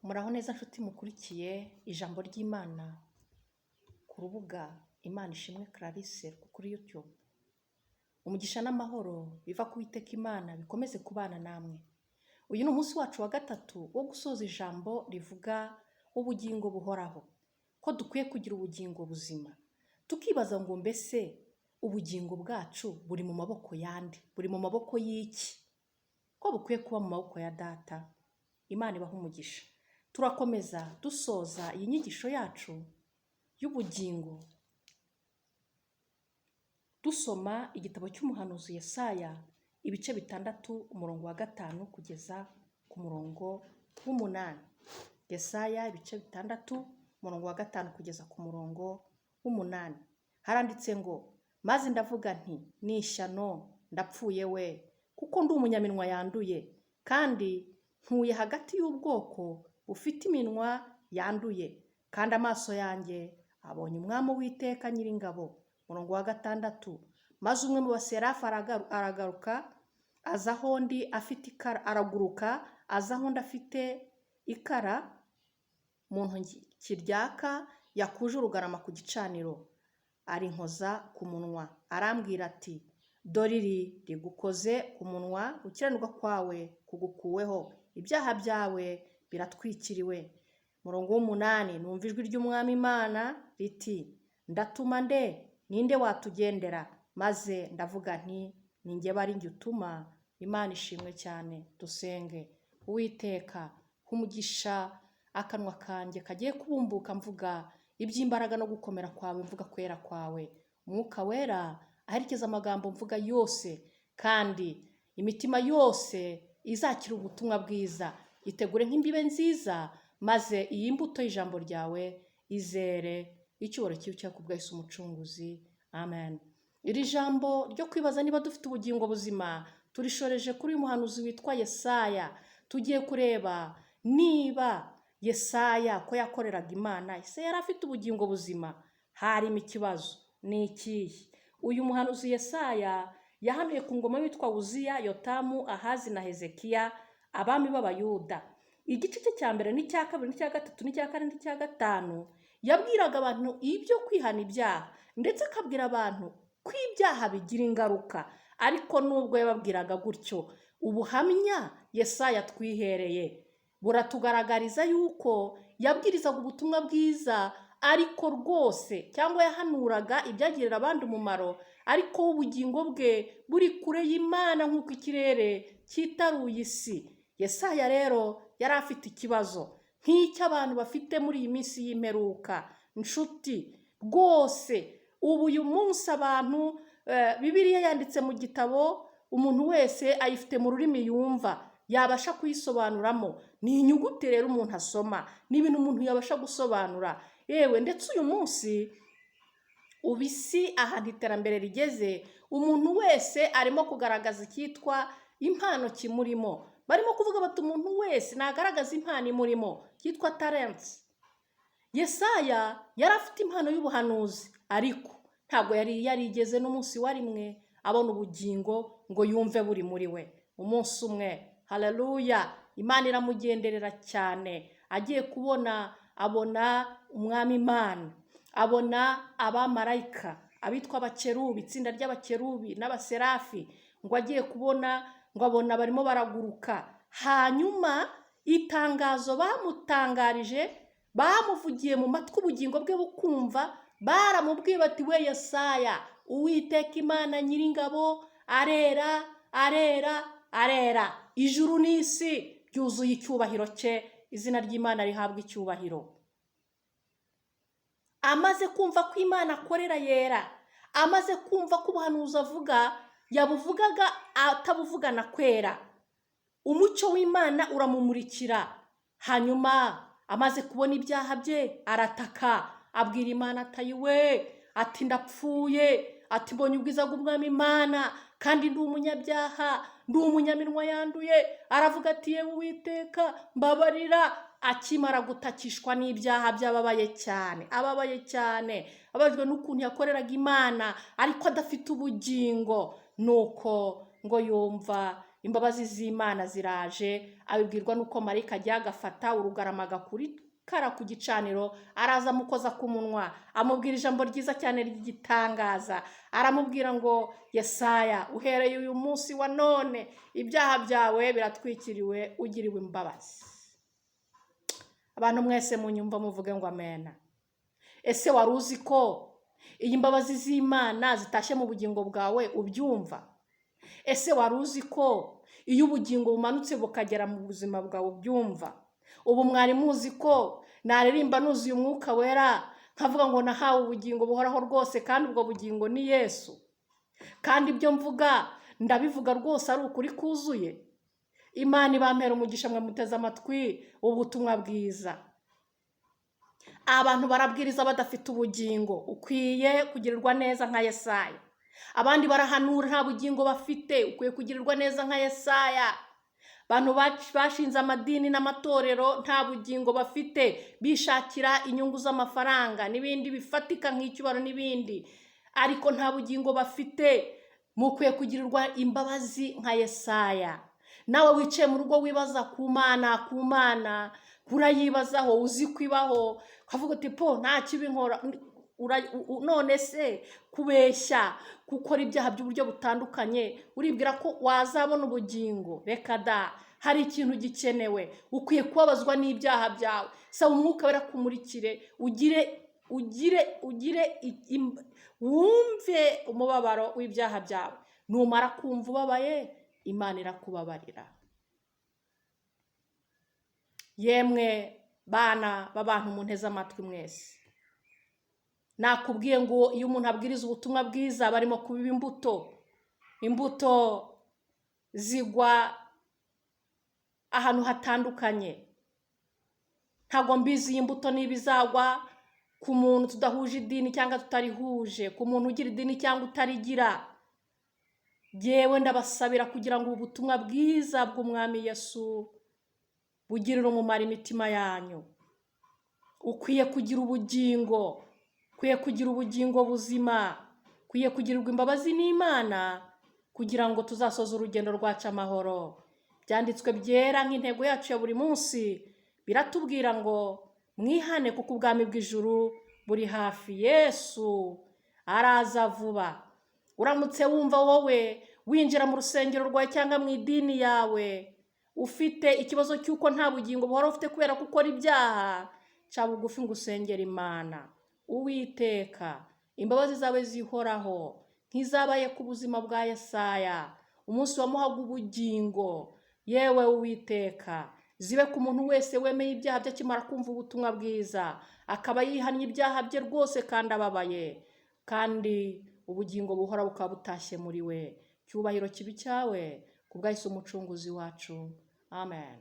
Muraho neza nshuti mukurikiye ijambo ry'Imana ku rubuga Imana Ishimwe Clarisse kuri YouTube. Umugisha n'amahoro biva ku Uwiteka Imana bikomeze kubana namwe. Uyu ni umunsi wacu wa gatatu wo gusoza ijambo rivuga ubugingo buhoraho, ko dukwiye kugira ubugingo buzima. Tukibaza ngo mbese ubugingo bwacu buri mu maboko yande? Buri mu maboko y'iki? Ko bukwiye kuba mu maboko ya Data? Imana ibahe umugisha. Turakomeza dusoza iyi nyigisho yacu y'ubugingo, dusoma igitabo cy'umuhanuzi Yesaya, ibice 6, umurongo wa 5 kugeza ku murongo w'8. Yesaya ibice 6, umurongo wa 5 kugeza ku murongo w'8. Haranditse ngo: "Maze ndavuga nti: 'Ni ishyano, ndapfuye we, kuko ndi umunyaminwa yanduye, kandi ntuye hagati y'ubwoko bufite iminwa yanduye, kandi amaso yanjye abonye Umwami Uwiteka Nyiringabo.'" Umurongo wa 6: "Maze umwe mu baserafi aragaruka aza aho ndi afite ikara, araguruka aza aho ndi afite ikara mu ntoki ryaka yakuje urugarama ku gicaniro, arinkoza ku munwa, arambwira ati: 'Dore iri rigukoze ku munwa, gukiranirwa kwawe kugukuweho, ibyaha byawe biratwikiriwe.'" Umurongo w'8: "Numva ijwi ry'Umwami Imana riti: 'Ndatuma nde? Ninde watugendera?' Maze ndavuga nti: 'Ni njye, bari njye utuma.'" Imana ishimwe cyane. Dusenge. Uwiteka, umugisha akanwa kanjye kagiye kubumbuka mvuga iby'imbaraga no gukomera kwawe, mvuga kwera kwawe. Umwuka Wera aherekeza amagambo mvuga yose, kandi imitima yose izakira ubutumwa bwiza itegure nk'imbibe nziza, maze iyi mbuto y'ijambo ryawe izere. Icyubahiro kibe icyawe kubwa Yesu Umucunguzi, amen. Iri jambo ryo kwibaza niba dufite ubugingo buzima turishoreje kuri uyu muhanuzi witwa Yesaya. Tugiye kureba niba Yesaya, ko yakoreraga Imana, ese yari afite ubugingo buzima? Harimo ikibazo ni ikihe? Uyu muhanuzi Yesaya yahanuye ku ngoma witwa Uziya, Yotamu, Ahazi na Hezekiya, abami b'Abayuda. Igice cye cya mbere n'icya kabiri n'icya gatatu n'icya kane n'icya gatanu yabwiraga abantu ibyo kwihana ibyaha, ndetse akabwira abantu ko ibyaha bigira ingaruka. Ariko nubwo yababwiraga gutyo, ubuhamya Yesaya twihereye buratugaragariza yuko yabwirizaga ubutumwa bwiza, ariko rwose cyangwa yahanuraga ibyagirira abandi umumaro, ariko ubugingo bwe buri kure y'Imana nk'uko ikirere cyitaruye isi. Yesaya rero yari afite ikibazo nk'icy'abantu bafite muri iyi minsi y'imperuka. Nshuti, rwose ubu uyu munsi abantu, Bibiliya yanditse mu gitabo, umuntu wese ayifite mu rurimi yumva yabasha kuyisobanuramo. Ni inyuguti rero umuntu asoma, ni ibintu umuntu yabasha gusobanura. Yewe, ndetse uyu munsi ubu isi ahantu iterambere rigeze, umuntu wese arimo kugaragaza icyitwa impano kimurimo. Barimo kuvuga bati: "Umuntu wese nagaragaza impano imurimo", cyitwa talents. Yesaya yari afite impano y'ubuhanuzi, ariko ntabwo yari yarigeze n'umunsi wa rimwe abona ubugingo ngo yumve buri muri we. Umunsi umwe, haleluya, Imana iramugenderera cyane. Agiye kubona abona Umwami Imana, abona abamarayika, abitwa abakerubi, itsinda ry'abakerubi n'abaserafi. Ngo agiye kubona ngo abona barimo baraguruka. Hanyuma itangazo bamutangarije, bamuvugiye mu matwi ubugingo bwe bukumva, baramubwiye bati: "We Yesaya, Uwiteka Imana Nyiringabo arera, arera, arera, ijuru n'isi byuzuye icyubahiro cye." Izina ry'Imana rihabwa icyubahiro. Amaze kumva ko Imana akorera yera, amaze kumva ko ubuhanuzi avuga yabuvugaga atabuvugana kwera, umucyo w'Imana uramumurikira. Hanyuma amaze kubona ibyaha bye arataka, abwira Imana atayiwe, ati: "Ndapfuye," ati: "Mbonye ubwiza bw'Umwami Imana, kandi ndi umunyabyaha, ndi umunyaminwa yanduye." Aravuga ati: "Yewe Uwiteka, mbabarira." Akimara gutakishwa n'ibyaha byababaye cyane, ababaye cyane, ababajwe n'ukuntu yakoreraga Imana ariko adafite ubugingo, nuko ngo yumva Imbabazi z'Imana ziraje. Abibwirwa n'uko marayika ajya agafata urugarama agakurikara ku gicaniro, araza amukoza ku munwa, amubwira ijambo ryiza cyane ry'igitangaza. Aramubwira ngo: "Yesaya, uhereye uyu munsi wa none ibyaha byawe biratwikiriwe, ugiriwe imbabazi." Abantu mwese munyumva muvuge ngo amena. Ese wari uzi ko iyi mbabazi z'Imana zitashye mu bugingo bwawe ubyumva? Ese wari uzi ko iyo ubugingo bumanutse bukagera mu buzima bwawe ubyumva? Ubu mwari muzi ko naririmba nuzuye Umwuka Wera, nkavuga ngo nahawe ubugingo buhoraho rwose, kandi ubwo bugingo ni Yesu, kandi ibyo mvuga ndabivuga rwose ari ukuri kuzuye? Imana ibampera umugisha mwe muteze amatwi ubutumwa bwiza. Abantu barabwiriza badafite ubugingo. Ukwiye kugirirwa neza nka Yesaya. Abandi barahanura nta bugingo bafite. Ukwiye kugirirwa neza nka Yesaya. Abantu bashinze amadini n'amatorero nta bugingo bafite, bishakira inyungu z'amafaranga n'ibindi bifatika nk'icyubahiro n'ibindi, ariko nta bugingo bafite. Mukwiye kugirirwa imbabazi nka Yesaya. Nawe wicaye mu rugo wibaza ku Mana, ku Mana urayibazaho, uzi ko ibaho, ukavuga uti: "Po, nta kibi nkora." None se kubeshya, gukora ibyaha by'uburyo butandukanye, uribwira ko wazabona ubugingo? Reka da! Hari ikintu gikenewe. Ukwiye kubabazwa n'ibyaha byawe. Saba Umwuka Wera kumurikire, ugire ugire ugire wumve umubabaro w'ibyaha byawe. Numara kumva ubabaye, Imana irakubabarira. Yemwe bana b'abantu munteze amatwi mwese, nakubwiye ngo iyo umuntu abwiriza ubutumwa bwiza barimo kubiba imbuto. Imbuto zigwa ahantu hatandukanye. Ntabwo mbizi iyi mbuto niba izagwa ku muntu tudahuje idini cyangwa tutarihuje, ku muntu ugira idini cyangwa utarigira. Yewe, ndabasabira kugira ngo ubu butumwa bwiza bw'Umwami Yesu bugirire umumaro imitima yanyu. Ukwiye kugira ubugingo, ukwiye kugira ubugingo buzima, ukwiye kugirirwa imbabazi n'Imana kugira ngo tuzasoze urugendo rwacu amahoro. Byanditswe byera nk'intego yacu ya buri munsi biratubwira ngo: "Mwihane kuko ubwami bw'ijuru buri hafi." Yesu araza vuba. Uramutse wumva wowe winjira mu rusengero rwawe cyangwa mu idini yawe ufite ikibazo cy'uko nta bugingo buhora ufite kubera ko ukora ibyaha, ca bugufi ngo usengere Imana. Uwiteka, imbabazi zawe zihoraho nk'izabaye ku buzima bwa Yesaya umunsi wamuhaga ubugingo, yewe Uwiteka, zibe ku muntu wese wemeye ibyaha bye akimara kumva ubutumwa bwiza, akaba yihannye ibyaha bye rwose kandi ababaye, kandi ubugingo buhora bukaba butashye muri we. Cyubahiro kibe icyawe ku bwa Yesu Umucunguzi wacu. Amen.